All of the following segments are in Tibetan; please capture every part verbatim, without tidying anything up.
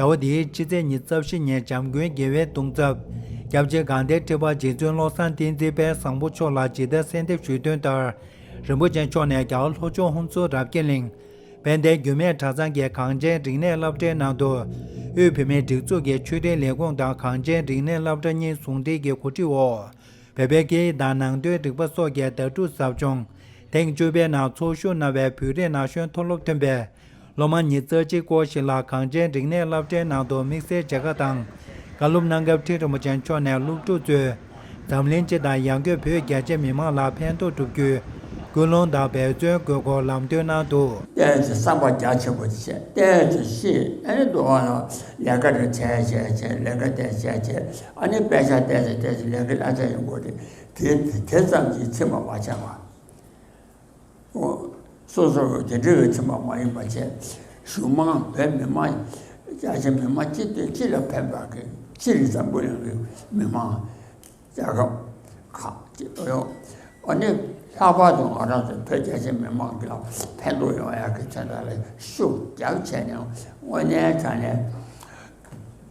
ཟླ་བ་འདིའི་ཕྱི་ཚེས་ཉི་ཤུ་རྩ་བཞི་ཉིན་འཇམ་མགོན་དགེ་བའི་གདུང་ཚབ་སྐྱབས་རྗེ་དགའ་ལྡན་ཁྲི་པ་རྗེ་བཙུན་བློ་བཟང་བསྟན་འཛིན་དཔལ་བཟང་པོ་མཆོག་ལ་ཇི་ལྟར་གསོལ་འདེབས་ཞུས་དོན་ལྟར། རིན་པོ་ཆེ་མཆོག་ནས་རྒྱ་གར་ལྷོ་ཕྱོགས་ཧུན་སུར་རབ་རྒྱས་གླིང་དཔལ་ལྡན་རྒྱུད་སྨད་གྲྭ་ཚང་གི་གངས་ཅན་རིག་གནས་སློབ་གྲྭའི་ནང་དུ། དབུས་བོད་མིའི་སྒྲིག་འཛུགས་ཀྱི་ཆོས་རིག་ལས་ཁུངས་དང་གངས་ཅན་རིག་གནས་སློབ་གྲྭ་གཉིས་ཟུང་འབྲེལ་གྱི་གོ་སྒྲིག་འོག་བོད་པའི་སྐད་ཡིག་དང་ནང་དོན་རིག་པ་སོགས་ཀྱི་བརྡ་སྤྲོད་ཟབ་སྦྱོང་ཐེངས་བཅུ་པའི་ནང་ཚོགས་ཞུགས་གནང་བའི་བོད་རིགས་ན་གཞོན་མཐོ་སློབ་ཐོན་པའི་སློབ་མ་ཉི་ཤུ་རྩ་གཅིག་སྐོར་ཞིག་ལ་གངས་ཅན་རིག་གནས་སློབ་གྲྭའི་ནང་དུ་དམིགས་བསལ་མཇལ་ཁ་དང་བཀའ་སློབ་གནང་སྐབས། ཁྲི་རིན་པོ་ཆེ་མཆོག་ནས་སློབ་ཕྲུག་ཚོས་འཛམ་གླིང་སྤྱི་དང་ཡང་སྒོས་བོད་རྒྱ་ཆེ་མི་མང་ལ་ཕན་ཐོགས་སྒྲུབ་རྒྱུའི་ཀུན་སློང་དང་འབད་བརྩོན་དགོས་སྐོར་ལམ་སྟོན་གནང་འདུག། ཏོག་ཙམ་བསམ་པ་རྒྱ་ཆེན་པོ་བྱས། ཏོག་ཙམ་ཤེས། ཨ་ནི་འདུག་བ་ལ་ལས་ཀ་རེ་བྱས་བྱས་བྱས། ལས་ཀ་དེ་བྱས་བྱས། ཨ་ནི་དཔེ་ཆ་ཏོག་ཙམ་ཏོག་ཙམ་ལས་ཀ་གནང་བྱས་ཡོང་དགོས་རེད། དེ་དེ་ཙམ་གྱིས་ཚིམ་པ་མ་བྱས་པ། སོ་སོ་དེ་འདྲ་བའི་ཚིམ་པ་མ་ཡིན་པ་བྱས། གཞུང་མང་བོད་མི་མང་རྒྱ་ཆེ་མི་མང་སྤྱི་སྟེང་སྤྱི་ལ་ཕན་པ་གི། སྤྱིར་འཛམ་བུ་གླིང་གི་མི་མང་རྒྱལ་ཁབ་ཁག་ཅིག་ཡོད། ཨ་ནི་ལྷག་པར་དུ་ང་རང་ཚོ་བོད་རྒྱ་ཆེ་མི་མང་གི་ལ་ཕན་ཐོགས་ཡོང་ཡག་གི་དོན་དག་ལ་ཤུགས་རྒྱབ་བྱས་ནས། དངོས་གནས་དྲང་གནས་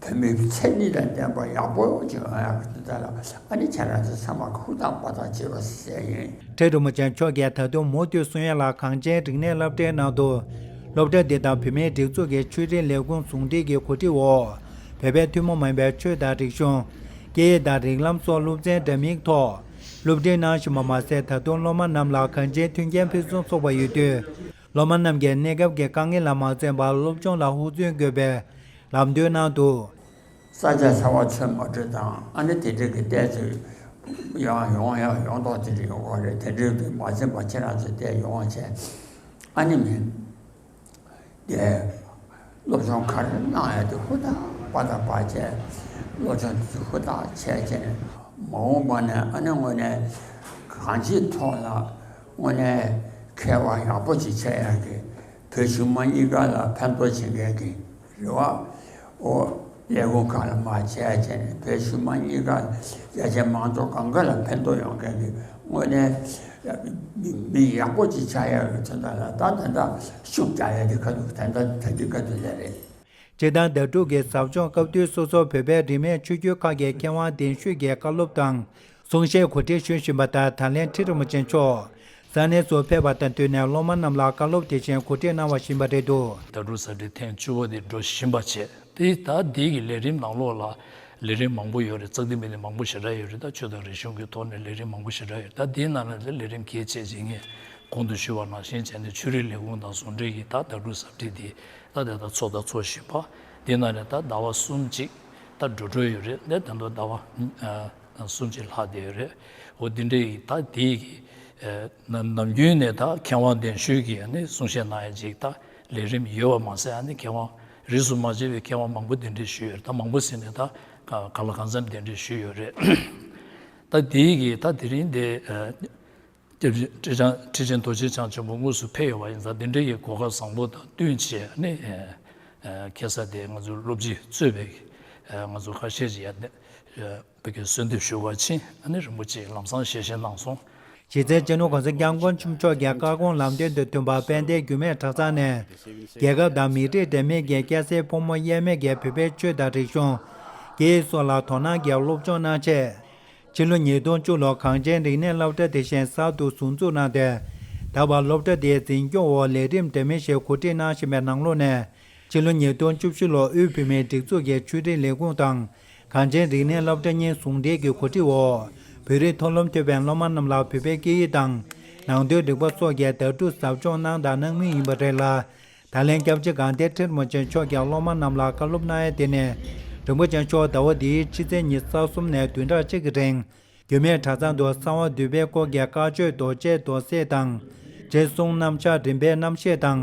བོད་མིའི་མཚན་ཉིད་དང་ལྡན་པ་ཡག་པོ་ཅིག་ཡོང་ཡག་གི་དོན་དག་ལ། ཨ་ནི་ཁྱེད་རང་ཚོ་ཚང་མ་ཧུར་ཐག་པ་ཐག་བྱེད་པ་ཟེར་ཡིན། ཁྲི་རིན་པོ་ཆེ་མཆོག་གིས་ད་དུང་མུ་མཐུད་གསུང་ཡ་ལ། གངས་ཅན་རིག་གནས་སློབ་གྲྭའི་ནང་དུ་སློབ་གྲྭ་འདི་དང་བོད་མིའི་སྒྲིག་འཛུགས་ཀྱི་ཆོས་རིག་ལས་ཁུངས་ཟུང་འབྲེལ་གྱི་གོ་སྒྲིག་འོག་བོད་པའི་ཐུན་མོང་མ་ཡིན་པའི་ཆོས་དང་རིག་གཞུང་། སྐད་ཡིག་དང་རིགས་ལམ་སོགས་སློབ་ཚན་འདྲ་མིན་ཐོག་སློབ་ཁྲིད་གནང་བཞིན་པ་མ་ཟད། ད་དུང་སློབ་མ་རྣམས་ལ་གངས་ཅན་མཐུན་རྐྱེན་ཕུན་སུམ་ཚོགས་པ་ཡོད་དུས། སློབ་མ་རྣམས་ཀྱིས་གནས་སྐབས་ཀྱི་དཀའ་ངལ་ལ་མ་བརྩོན་པར་སློབ་སྦྱོང་ལ་ཧུར་བརྩོན་དགོས་པའི་ལམ་སྟོན་གནང་འདུག། ས་ཆ་ཚ་བ་ཚོད་མ་སྤྲོད་དང་། ཨ་ནི་དེ་འདྲ་གི་ཏོག་ཙམ་ཡང་ཡོང་ཡང་ཡོང་མདོག་དེ་འདྲ་ཡོང་གི་རེད། དེ་འདྲ་གི་མ་ཚད་པ་ཁྱེད་རང་ཚོ་ཏོག་ཙམ་ཡོང་བ་བྱས། ཨ་ནི་མིན། དེ་སློབ་སྦྱོང་ག་རེ་གནང་ཡ་དེ་ཧུར་ཐག་པ་ཐག་པ་བྱས། སློབ་སྦྱོང་དེ་ཚོ་ཧུར་ཐག་བྱས་བྱས་ནས། མ་འོངས་པ་ནས་ཨ་ནི་དངོས་གནས་གང་ཅིའི་ཐོག་ལ་དངོས་གནས་མཁས་པ་ཡག་པོ་ཅིག་ཆགས་ཡག་གི། བོད་གཞུང་མང་གཉིས་ཀ་ལ་ཕན་ཐོགས་བྱེད་མཁན་གྱི་རེ་བ། ཨོ། ལས་ཁུངས་ཁག་ལ་མར་བྱས་བྱས་ནས། བོད་གཞུང་མང་གཉིས་ཀ་རྒྱ་ཆེ་མང་ཚོགས་གང་ག་ལ་ཕན་ཐོགས་ཡོང་མཁན་གྱི་དངོས་གནས་མི་མི་ཡག་པོ་ཅིག་ཆགས་ཡག་གི་དོན་དག་ལ། ད་ད་ལྟ་ཤུགས་རྒྱག་ཡག་དེ་ག་དུས། ད་ལྟ་ད་དུས་ག་དུས་ལས་རེད། སྤྱིར་བཏང་ཟླ་དྲུག་གི་ཟབ་སྦྱོང་སྐབས་དུས་སོ་སོ་བོད་པའི་རིས་མེད་ཆོས་བརྒྱུད་ཁག་གི་མཁས་དབང་གདན་ཞུས་ཀྱིས་བཀའ་སློབ་དང་གསུང་བཤད་གོ་སྒྲིག་ཞུ་བཞིན་པ་ལྟར། ད་ལན་ཁྲི་རིན་པོ་ཆེ་མཆོག་ས་གནས་སུ་ཕེབས་པ་དང་བསྟུན་ནས་སློབ་མ་རྣམས་ལ་བཀའ་སློབ་དེ་བཞིན་གོ་སྒྲིག་གནང་བ་བཞིན་པ་རེད་འདུག། ཟླ་དྲུག་ཟབ་ཁྲིད་ཐེངས་བཅུ་པ་དེ་འགྲོ་བཞིན་པ་བྱས། དེ་ད་འདི་གི་ལས་རིམ་ནང་ལོགས་ལ་ལས་རིམ་མང་པོ་ཡོད་རེད། ཙག་སྡིག་མི་སྡིག་མང་པོ་ཞེ་དྲག་ཡོད་རེད། ད་ཆོས་དང་རིག་གཞུང་གི་ཐོག་ནས་ལས་རིམ་མང་པོ་ཞེ་དྲག་ཡོད་རེད། ད་འདིའི་ནང་ལ་ལས་རིམ་གལ་ཆེ་ཅིག་ངས་གོང་དུ་ཞུས་པ་ནང་བཞིན་བྱས་ནས། ཆོས་རིག་ལས་ཁུངས་དང་ཟུང་འབྲེལ་གྱིས་ད་ཟླ་དྲུག་ཟབ་ཁྲིད་འདི་ད་ལྟ་ད་ཚོགས་དང་ཚོགས་བཞིན་པ། འདི་ནང་ནས་ད་ཟླ་བ་གསུམ་ཅིག་ད་འགྲོ་འགྲོ་ཡོད་རེད། འདི་ད་ལྟ་ཟླ་བ་གསུམ་ཅིག་ལྷག་བསྡད་ཡོད་རེད། འོ། འདི་འདྲའི་ད་དེའི་གི་ནམ་ནམ་རྒྱུན་ནས་ད་མཁས་དབང་གདན་ཞུས་ཀྱིས་ཨ་ནི་གསུང་བཤད་གནང་ཡ་ཅིག་ད་ལས་རིམ་ཡོད་པ་མ་ཟད། ཨ་ནི་མཁས་དབང་རིས་སུ་མ་ཆད་པའི་མཁས་དབང་མང་པོ་གདན་འདྲེན་ཞུས་ཡོད་རེད། ད་མང་པོ་ཟེར་ནས་ད་ག་ག་ལ་གང་འཚམ་གདན་འདྲེན་ཞུས་ཡོད་རེད། ད་དེའི་གི་ད་དེ་རིང་འདི་ཁྲི་ཆེན་ཁྲི་ཆེན་རྡོ་རྗེ་འཆང་ཆེན་པོ་དངོས་སུ་ཕེབས་ཡོད་པ་ཡིན་ཙང་། འདི་འདྲའི་གི་གོ་སྐབས་བཟང་པོ་དང་བསྟུན་བྱས་ནས། ཁ་སང་དེ་ང་ཚོའི་སློབ་སྤྱི་གཙོས་པའི་ང་ཚོ་ཁ་ཤས་ཅིག་ཡར་བོད་ཀྱི་གསོལ་འདེབས་ཞུ་བར་ཕྱིན། ཨ་ནི་རིན་པོ་ཆེས་ལམ་སང་ཞལ་བཞེས་གནང་སོང་། རྗེ་བཙུན་སྤྱི་ནོར་༸གོང་ས་༸སྐྱབས་མགོན་ཆེན་པོ་མཆོག་གི་བཀའ་དགོངས་ལམ་སྟོན་དང་མཐུན་པར། དཔལ་ལྡན་རྒྱུད་སྨད་གྲྭ་ཚང་ནས་རྒྱལ་ཁབ་དང་མི་རིགས་འདྲ་མིན་གྱི་སྐྱ་སེར་ཕོ་མོ་དབྱེར་མེད་ཀྱིས་བོད་པའི་ཆོས་དང་རིག་གཞུང་། སྐད་ཡིག་སོགས་ལ་དོ་སྣང་གིས་སློབ་སྦྱོང་གནང་ཆེད། ཕྱི་ལོ་ཉིས་སྟོང་བཅུ་ལོར་གངས་ཅན་རིག་གནས་སློབ་གྲྭ་དེ་བཞིན་གསར་དུ་ཟུར་འཛུགས་གནང་སྟེ། ད་བར་སློབ་གྲྭ་དེའི་འཛིན་སྐྱོང་འོག་ལས་རིམ་འདྲ་མིན་ཞིག་གོ་སྒྲིག་གནང་བཞིན་པའི་ནང་ལོགས་ནས། ཕྱི་ལོ་ཉིས་སྟོང་བཅུ་བཞི་ལོར་དབུས་བོད་མིའི་སྒྲིག་འཛུགས་ཀྱི་ཆོས་རིག་ལས་ཁུངས་དང་། གངས་ཅན་རིག་གནས་སློབ་གྲྭ་གཉིས་ཟུང་འབྲེལ་གྱི་གོ་སྒྲིག་འོག་བོད་རིགས་མཐོ་སློབ་ཐོན་པའི་སློབ་མ་རྣམས་ལ་བོད་པའི་སྐད་ཡིག་དང་། ནང་དོན་རིག་པ་སོགས་ཀྱི་བརྡ་སྤྲོད་ཟབ་སྦྱོང་གནང་དང་གནང་མུས་ཡིན་པ་རེད་ལ། ད་ལན་སྐྱབས་རྗེ་དགའ་ལྡན་ཁྲི་རིན་པོ་ཆེ་མཆོག་ཀྱང་སློབ་མ་རྣམས་ལ་བཀའ་སློབ་གནང་ཡ་དེ་ནི། རིན་པོ་ཆེ་མཆོག་ཟླ་བ་འདིའི་ཕྱི་ཚེས་ཉི་ཤུ་རྩ་གསུམ་ནས་བདུན་ཕྲག་གཅིག་གི་རིང་། རྒྱུད་སྨད་གྲྭ་ཚང་དུ་གསང་བ་འདུས་པའི་སྐོར་གྱི་བཀའ་ཆོས་མདོ་བཅས་མདོ་གསལ་དང་། རྗེ་གསུང་རྣམ་གཞག་རིམ་པའི་རྣམ་བཤད་དང་།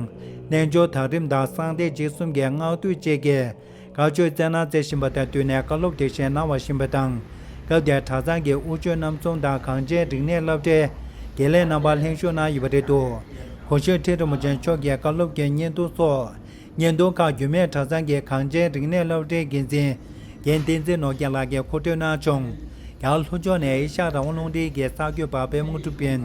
རྣལ་འབྱོར་དག་རིམ་དང་གསང་བདེ་འཇིགས་གསུམ་གྱི་སྔགས་བསྡུས་བཅས་ཀྱི་བཀའ་ཆོས་སྩལ་གནང་མཛད་བཞིན་པ་དང་བསྟུན་ནས་བཀའ་སློབ་དེ་བཞིན་གནང་བ་བཞིན་པ་དང་། སྐབས་དེར་གྲྭ་ཚང་གི་དབུ་ཆོས་རྣམ་གསུམ་དང་གངས་ཅན་རིག་གནས་སློབ་གྲྭའི་དགེ་ལས་རྣམ་པ་ལྷན་ཞུགས་གནང་ཡོད་པ་རེད་འདུག། གོང་ཞུས་ཁྲི་རིན་པོ་ཆེ་མཆོག་གི་བཀའ་སློབ་ཀྱི་བརྙན་ཐུང་སོགས། བརྙན་ཐུང་ཁག་རྒྱུད་སྨད་གྲྭ་ཚང་གི་གངས་ཅན་རིག་གནས་སློབ་གྲྭའི་འགན་འཛིན་རྒན་བསྟན་འཛིན་ནོར་རྒྱས་ལགས་ཀྱིས་མཁོ་སྤྲོད་གནང་བྱུང་། ཡང་ལྷོ་ཕྱོགས་ནས་ཨེ་ཤ་ཡ་རང་དབང་རླུང་འཕྲིན་གྱི་གསར་འགོད་པ་པད་མ་གྲུབ་ཡིན།